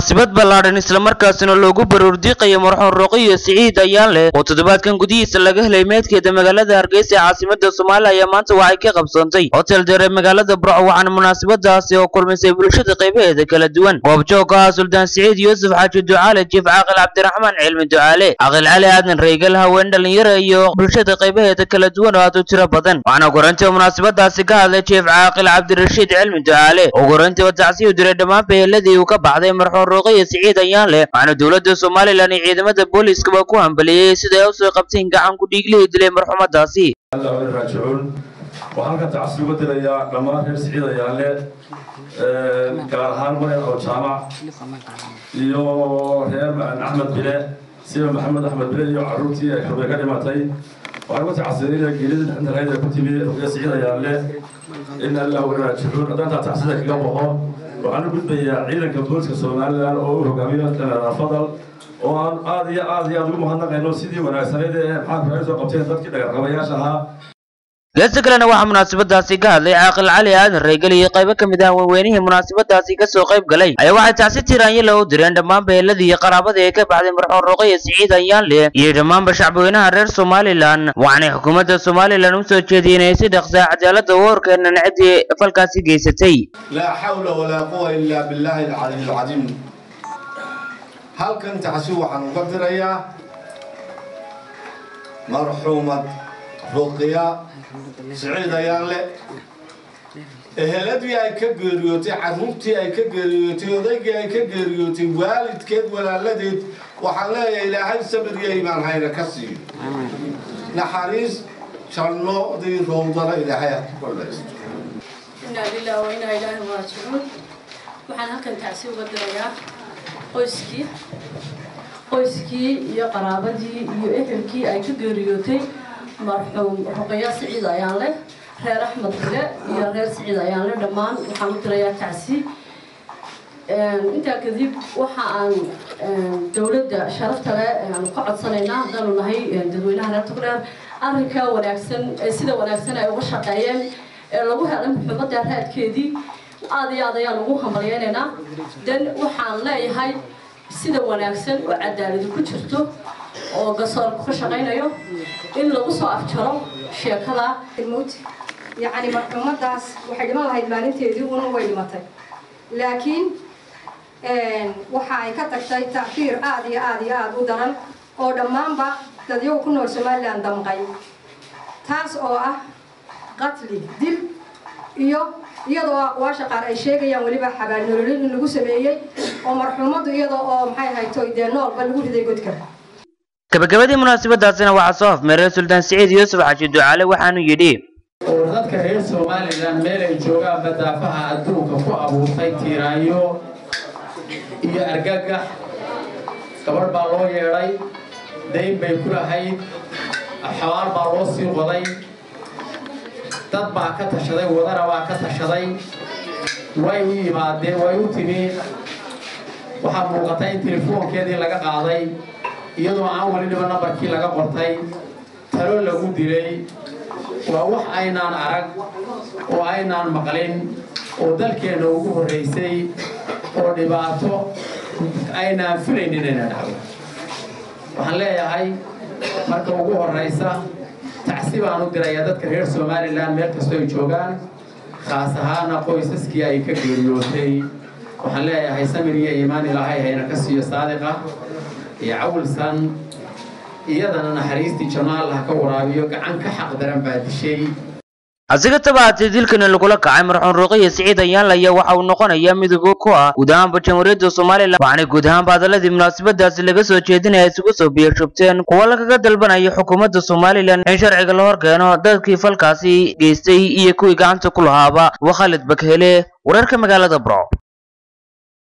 Munaasabad ballaadhan isla markaasina loogu baroordiiqayo marxuum Ruqiya Siciid Ayaanle oo toddobaadkan gudihiisa laga helay meydkeeda magaalada Hargeysa ee caasimada Soomaaliya ayaa maanta waxay ka qabsoontay hotel dheer ee magaalada Burco. Waxaana munaasabadaasi oo kulmisay bulshada qaybaheeda kala duwan goobjoog ah Suldaan Siciid Yuusuf Xaaji Ducaale, Jiif Caaqil Cabdiraxmaan Cilmi Ducaale, Caaqil Cali Aadan Reygal, haween, dhalinyaro iyo bulshada qaybaheeda kala duwan oo aad u tiro badan. Waxaana korintii munaasabadaasi ka hadlay Jiif Caaqil Cabdirashiid Cilmi Ducaale oo korintii tacsiyo diray dhammaan beeladii uu ka baxday marxuum Ruqiya Siciid Ayaanle. Waxaana dowladda Somaliland iyo ciidamada booliiskaba ku hambaliyey sida ay u soo qabteen gacan ku dhiiglihii dilay marxuumadaasi. Raajicuun. Waxaan halkan tacsi uga dirayaa dhammaan reer Siciid Ayaanle, gaar ahaan Maryam oo Jaamac iyo reer Axmed Bile, sida Maxamed Axmed Bile iyo carruurtii ay xubay ka dhimatay. Waxaan uga tacsiyanaya geerida naxdinta ee ku timi Ruqiya Siciid Ayaanle. Inna lillahi wa inna raajicuun. Haddaan taa tacsida kaga baxo, waxaan u gudbayaa ciidanka booliska Somaliland oo u hogaamiyo Jenaraal Fadal, oo aan aad iyo aad iyo aad ugu mahadnaqayno sidii wanaagsaneyd ee maxaanku ay soo qabteen dadkii dhagarqabayaasha ahaa. Geesta kalena waxaa munaasabadaasi ka hadlay Caaqil Cali Aadan Reegal iyo qaybo ka mid ah weynihii munaasabadaasi kasoo qayb galay ayaa waxay tacsi tiraanyala u direen dhammaan beeladii iyo qaraabadii ay ka baxday marxuum Ruqiya Siciid Ayaanle iyo dhammaanba shacbweynaha reer Somaliland. Waxaanay xukuumadda Somaliland usoo jeediyeen inay si dhaqsaa cadaaladda u horkeenan ciddii falkaasi geysatay. Laa xawla walaa quwa ilaa billaahi alcaliy alcadiim. Halkan tacsi waxaan uga dirayaa marxuumad Ruqiya Siciid Ayaanle, eheladii ay ka geeriyootay, carruurtii ay ka geeriyootay, odaygii ay ka geeriyootay, waalidkeed, walaaladeed. Waxaan leeyahay Ilaahay sabir iyo iimaan hayna ka siiyo, naxariis jannodii rowdana Ilaahay ha ku kollaysto. Inaa lilah wa inaa ilaahi raajicuun. Waxaan halkan tacsi uga dirayaa qoyskii iyo qaraabadii iyo ehelkii ay ka geeriyootay marxuum Ruqiya Siciid Ayaanle, reer Axmed Bile iyo reer Siciid Ayaanle dhammaan waxaan u dirayaa tacsi. Intaa kadib, waxa aan dowladda sharafta leh aanu ka codsanaynaa, haddaanu nahay dadweynaha reer Togdheer, arrinka wanaagsan ee sida wanaagsan ay uga shaqeeyeen ee lagu helay marxuumadda raadkeedii, aad iyo aad ayaan ugu hambalyaynaynaa. Dan waxaan leeyahay sida wanaagsan oo cadaaladu ku jirto oo garsoorku ka shaqaynayo in lagu soo afjaro sheekada. Mowt yacni marxuumadaas waxay dhiman lahayd maalinteedii una way dhimatay, laakiin waxa ay ka tagtay ta'hiir aad iyo aad iyo aad u daran oo dhammaanba dadyagu ku nool Somaliland damqay, taas oo ah qatli, dil, iyo iyadoo aqwaasha qaar ay sheegayaan weliba xabaalnololin in lagu sameeyey oo marxuumaddu iyadoo oo maxay haytoy dee noolba lagu riday godka. Gabagabadii munaasabadaasina waxaa soo afmeeray Suldaan Siciid Yuusuf Xaaji Ducaale, waxaanu yidhi: Oo dadka reer Somaliland meel ay joogaanba daafaha adduunka ku abuurtay tiiraanyo iyo argagax. Gabadh baa loo yeedhay, dayn bay ku lahayd, xabaal baa loo sii qoday, dad baa ka tashaday, wadana baa ka tashaday, way u yimaadeen, way u timi. Waxaa muuqata in telefoonkeedii laga qaaday iyadoo aan weli dhiba nambarkii laga qortay, talo lagu dilay. Waa wax aynaan arag oo aynaan maqlin oo dalkeenna ugu horraysay oo dhibaato aynaan filaynin inay dhacdo. Waxaan leeyahay marka ugu horraysa tacsi baan u dirayaa dadka reer Somaliland meel kastoo ay joogaan, khaas ahaana qoysaskii ay ka geeriyootay. Waxaan leeyahay samir iyo iimaan Ilaahay hayna ka siiyo Saadiqa iyo Cawilsan, iyadana naxariistii janno Allah ka waraabiyo. Gacan ka xaq daran baa dishay. Hase tabaatay dilkani lagula kacay marxuum Ruqiya Siciid Ayaanle ayaa waxa uu noqonayaa midowga ku ah guud ahaanba Jamhuuriyadda Somaliland. Waxaana guud ahaanba hadaladii munaasabadaasi laga soo jeedinaya isugu soo biyo shubteen kuwa lagaga dalbanayo xukuumadda Somaliland in sharciga la horkeeno dadkii falkaasi geystay iyo kuwii gacanta ku lahaaba. Waa Khalid Bakhele, wararka magaalada Burco.